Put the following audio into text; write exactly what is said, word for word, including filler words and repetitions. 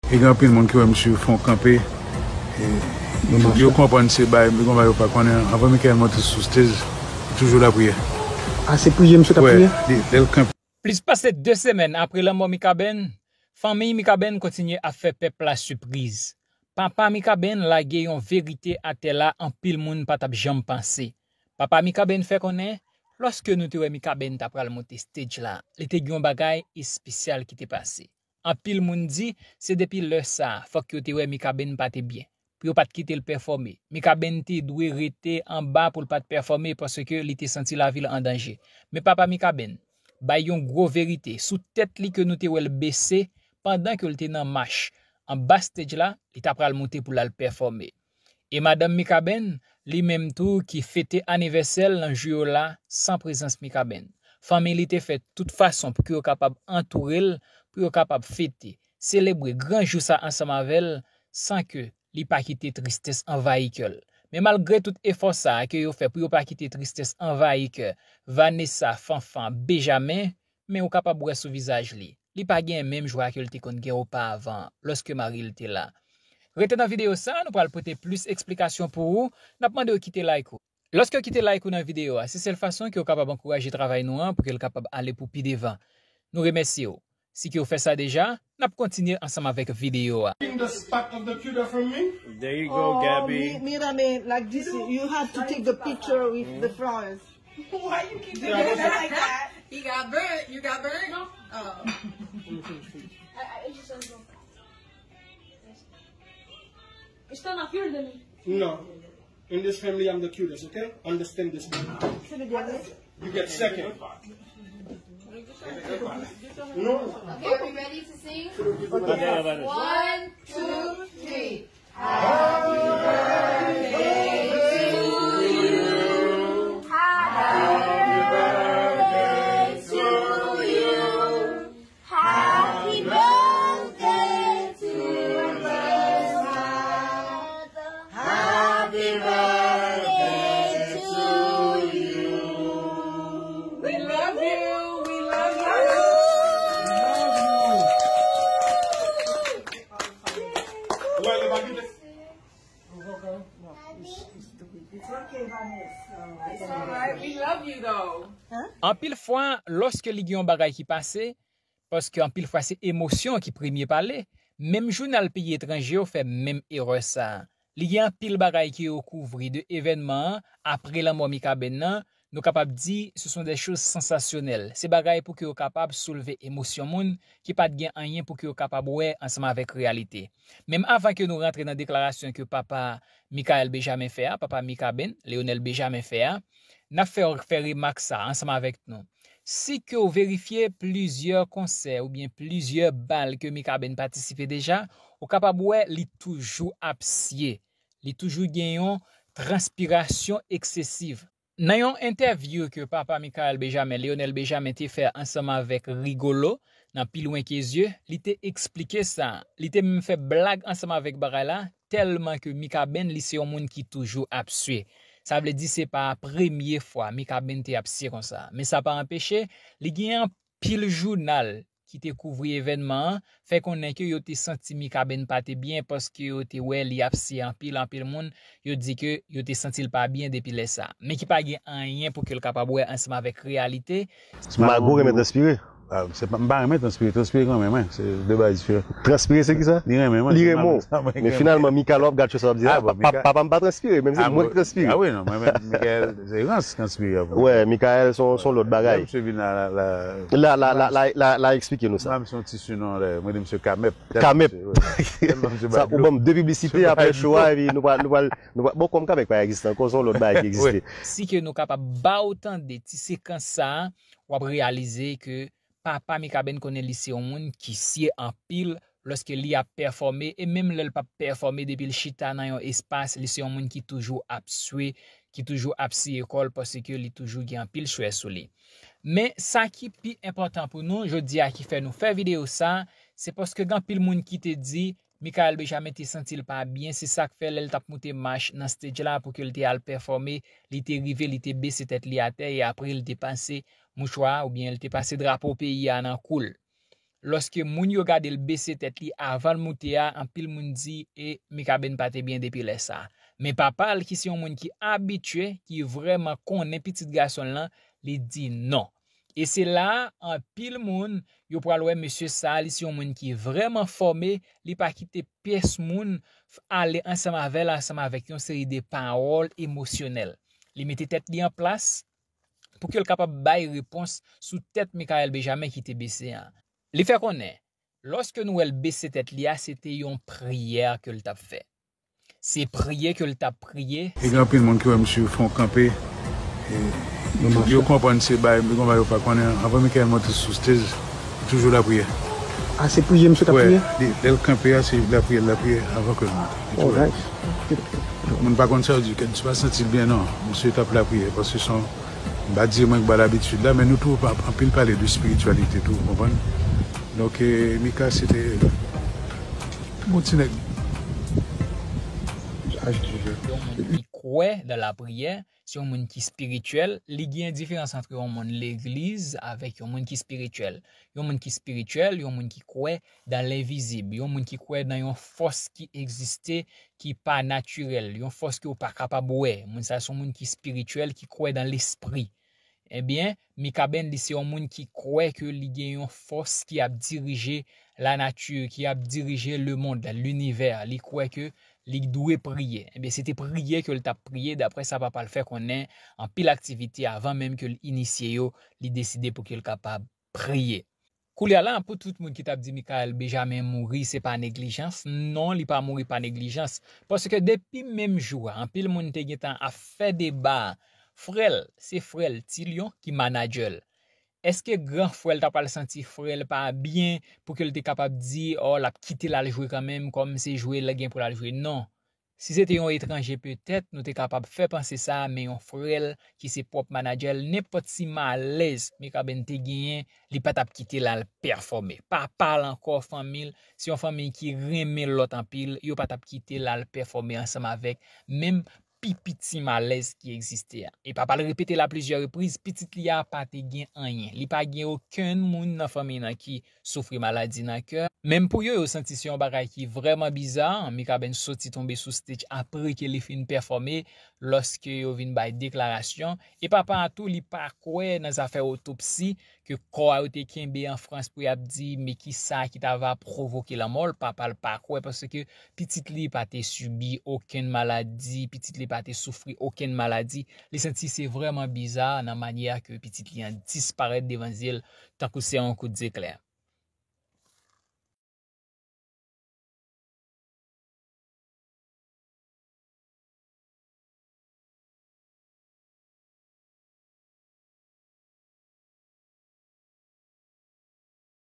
E gen anpil moun ki wè misye fè yon kanpe. E yo konprann se bay, gon bay yo pa konnen. Anvan Michael monte sou stage, li toujou lapriyè. A, se priye misye t ap Wè, priye? li- lè l kanpe. Plis pase de semèn apre lanmò Mikaben, fanmiy Mikaben kontinye ap fè pèp la sipriz. Papa Mikaben lage yon verite atè la anpil moun pa t ap janm panse. Papa Mikaben fè konnen, lòske nou te wè Mikaben ta pral monte stage la, li te gen yon bagay espesyal ki te pase. Anpil moun di se depi lè sa a fòk yo te wè Mikaben pa te byen, pou yo pa t kite l pèfòme. Mikaben te dwe rete anba pou l pa t pèfòme paske li te santi lavi l an danje. Men papa Mikaben bay yon gwo verite sou tèt li ke nou te wè l bese pandan ke l te nan mach anba stage la, li ta pral monte pou l al pèfòme. E madanm Mikaben, li menm tou ki fete anivèsè l nan jou yo la san prezans Mikaben. Fanmi li te fè tout fason pou ke yo kapab antoure l, pou yo kapab fete, selebre gran jou sa ansanm avè l san ke li pa kite tristès anvayi kè l. Men malgre tout efò sa a ke yo fè pou yo pa kite tristès anvayi kè Vanessa, Fanfan, Benjamen, men ou kapab wè sou vizaj li, li pa gen menm jwa ke l te konn gen oparavan lòske mari l te la. Rete nan videyo sa, nou pral pote plis eksplikasyon pou ou. N ap mande w kite like ou. Lòske w kite like ou nan videyo a, se sèl fason ke w kapab ankouraje travay nou an pou ke l kapab ale pou pi devan. Nou remèsye w. Si ke w fè sa deja, n ap kontinye ansanm avèk videyo a. Taking the spot of the cuter from me. There you go, Oh, Gabby. mi- mira, me, like this, you have to take the picture with the flowers. Why you keep doing that like that? He got burnt. You got burnt? No. Oh. Está más fiel de mí. No. In this family, I'm the cutest, okay? Understand this. You get second. No. Okay, are we ready to sing? One, two, three. Happy birthday to you. Happy birthday to you. Happy birthday to you. Happy birthday to you. We love you. We love you. Why you want to do this? It's all right. We love you though. Anpil fwa, lòske li gen yon bagay ki pase, paske anpil fwa se emosyon ki premye pale, menm jounal peyi etranje yo fè menm erè sa a. Li gen anpil bagay ke yo kouvri de evènman an apre lanmò Mikaben nan, nou kapab di ce sont des choses sensationnelles. Se bagay pou ke yo kapab soulve emosyon moun ki pa t gen anyen pou ke yo kapab wè ansanm avèk reyalite. Menm avan ke nou rantre nan deklarasyon ke papa Michael Benjamin fè a, papa Mikaben, Leonel Benjamin fè a, n ap fè w fè remak sa ansanm avèk nou. Si ke w verifye plizyè konsè oubyen plizyè bal ke Mikaben patisipe deja, ou kapab wè li toujou ap siye. Li toujou gen yon transpirasyon eksesiv. Nan yon entèvyou ke papa Michael Benjamin, Leonel Benjamin te fè ansanm avèk Rigolo nan Pi Lwen Ke Zye, li te eksplike sa. Li te menm fè blag ansanm avèk bagay la, tèlman ke Mikaben li se yon moun ki toujou ap sye. Sa vle di se pa premye fwa Mikaben te ap sye konsa. Men sa pa anpeche, li gen anpil jounal ki te kouvri evènman an, fè konnen ke yo te santi Mikaben pa te byen paske yo te wè li ap sye anpil, anpil moun, yo di ke yo te santi l pa byen depi lè sa. Men ki pa gen anyen pou ke l kapab wè ansanm avèk reyalite. Mago renmen transpire. Ah, se pa, m pa renmen transpire. Transpire kanmenm, wi. Se de bagay diferan. Transpire se ki sa? Li renmen mwen. Li renmen w. Men finalman, Mikael w ap gad cho sa w ap di la, papa m pa transpire, menm si mwen ki transpire. Ah wi, non, mwen menm, Mikael, se rans transpire. Wè, Mikael se yon lòt bagay. Lè misye vin la, la, la, la, la, la, la, la eksplike nou sa. Mwen se yon ti sinon, mwen di misye Kamèp. Kamèp. Sa, ou ban m de piblisite apre cho a, epi nou pral, nou pral, nou pral, bon, kòm Kamèp pa egziste ankò, se yon lòt bagay ki egziste. Si ke nou kapab ba w tande ti sekans sa a, w ap reyalize ke papa Mikaben konnen li se yon moun ki sye anpil lòske li ap pèfòme, e menm lè l p ap pèfòme, depi l chita nan yon espas, li se yon moun ki toujou ap swe, ki toujou ap siye kò l paske li toujou gen anpil swe sou li. Men sa ki pi enpòtan pou nou jodi a ki fè nou fè videyo sa, se paske gen anpil moun ki te di Mikael Benjamin te santi l pa byen, se sa k fè lè l t ap moute mach nan stage la pou ke l te al pèfòme, li te rive, li te bese tèt li atè e apre l te pase mouchwa a oubyen l te pase drapo peyi a nan kou l. lòske moun yo gade l bese tèt li avan l moute a, anpil moun di, e Mikaben pa te byen depi lè sa. Men papa l, ki se yon moun ki abitye, ki vrèman konnen pitit gason l lan, li di non. E se la a, anpil moun, yo pral wè mesye sa a, li se yon moun ki vrèman fòme, li pa kite pyès moun f- ale ansanm avè l, ansanm avèk yon seri de pawòl emosyonèl. Li mete tèt li an plas pou ke l kapab bay repons sou tèt Mikaèl Benjamin ki te bese an. Li fè konnen, lòske nou wè l bese tèt li a, se te yon priyè ke l t ap fè. Se priye ke l t ap priye. E gen anpil moun ki wè misye fè yon kanpe. E yo konprann se bay, gen bagay yo pa konnen. Anvan Mikaèl monte sou stage, li toujou lapriyè. Ah, se priye misye t ap Wè, priye? li- lè l kanpe a, se lapriyè, lapriyè avan ke l monte. Li Oh, toujou nice. Moun pa konn sa yo di, misye pa santi l byen non. Misye t ap lapriyè, paske se yon, m pa di mwen ki ba labitid la, men nou tou pa anpil pale de espirityalite tou, konprann? Donk, eh, Mika, se te bon ti nèg. As usual. Yon moun ki kwè dan lapriyè, se yon moun ki espirityèl. Li gen diferans ant yon moun legliz avèk yon moun ki espirityèl. Yon moun ki espirityèl, yon moun ki kwè dan lenvizib, yon moun ki kwè dan yon fòs ki egziste, ki pa natirèl, yon fòs ke w pa kapab wè. Moun sa se yon moun ki espirityèl, ki kwè dan lespri. Ebyen, Mikaben, li se yon moun ki kwè ke li gen yon fòs ki ap dirije lanati, ki ap dirije lemonn, linivè. Li kwè ke li dwe priye. Ebyen, se te priye ke l t ap priye, daprè sa papa l fè konnen, anpil aktivite avan menm ke l inisye yo, li deside pou ke l kapab priye. Koulye a la, pou tout moun ki t ap di Mikaèl Benjamin mouri, se pa neglijans, non, li pa mouri pa neglijans. Paske depi menm jou a, anpil moun te gentan ap fè deba, frè l, se frè l, Ti Lyon, ki manadjè l. Èske gran frè l ta pral santi frè l pa byen pou ke l te kapab di, oh, l ap kite l al jwe kanmenm, kòm se jwe l gen pou l al jwe? Non. Si se te yon etranje, petèt, nou te kapab fè panse sa, men yon frè l ki se pwòp manadjè l, nenpòt ti malèz Mikaben te genyen, li pa t ap kite l al pèfòme. Papa l ankò, fanmi l, se yon fanmi ki renmen lòt anpil, yo pa t ap kite l al pèfòme ansanm avèk menm pi piti malèz ki egziste a. E papa l repete l a plizyè repriz, pitit li a pa te gen anyen. Li pa gen okenn moun nan fanmi nan ki soufri maladi nan kè. Menm pou yo, yo santi se yon bagay ki vrèman biza. Mikaben soti tonbe sou stage apre ke li fin pèfòme, lòske yo vin bay deklarasyon. E papa a tou, li pa kwè nan zafè otopsi, ke kò a yo te kenbe an Frans pou y ap di, men kisa ki ta va pwovoke lanmò l, papa l pa kwè, paske pitit li pa te sibi okenn maladi, pitit li pa te soufri okenn maladi. Li santi se vrèman biza nan manyè ke pitit li an disparèt devan zye l, tankou se yon kout zeklè.